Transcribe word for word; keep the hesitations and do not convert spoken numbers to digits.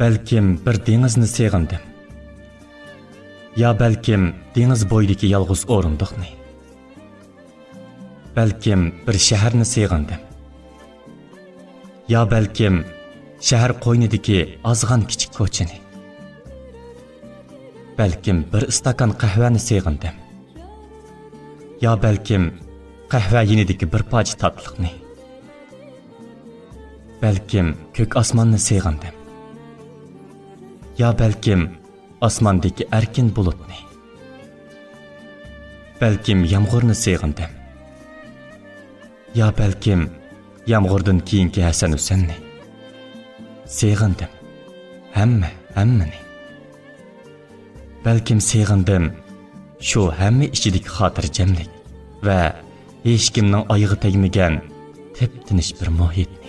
بەلكىم بىر دېڭىزنى سېغىندىم. يا بەلكىم دېڭىز بويىدىكى يالغۇز ئورۇندۇقنى. بەلكىم بىر شەھەرنى سېغىندىم. يا بەلكىم شەھەر قوينىدىكى ئازغان كىچىك كوچىنى. بەلكىم بىر ئىستاكان قەھۋەنى سېغىندىم. يا بەلكىم قەھۋە يېنىدىكى بىر پارچە تاتلىقنى. بەلكىم كۆك ئاسماننى سېغىندىم. يا بەلكىم ئاسماندىكى ئەركىن بۇلۇتنى. بەلكىم يامغۇرنى سېغىندىم. يا بەلكىم يامغۇردىن كېيىنكى ھەسەن ھۈسەننى. سېغىندىم. ھەممە، ھەممىنى. بەلكىم سېغىندىم شۇ ھەممە ئىچىدىكى خاتىرجەملىك ۋە ھېچكىمنىڭ ئايىغى تەگمىگەن تىپ-تىنچ بىر مۇھىت.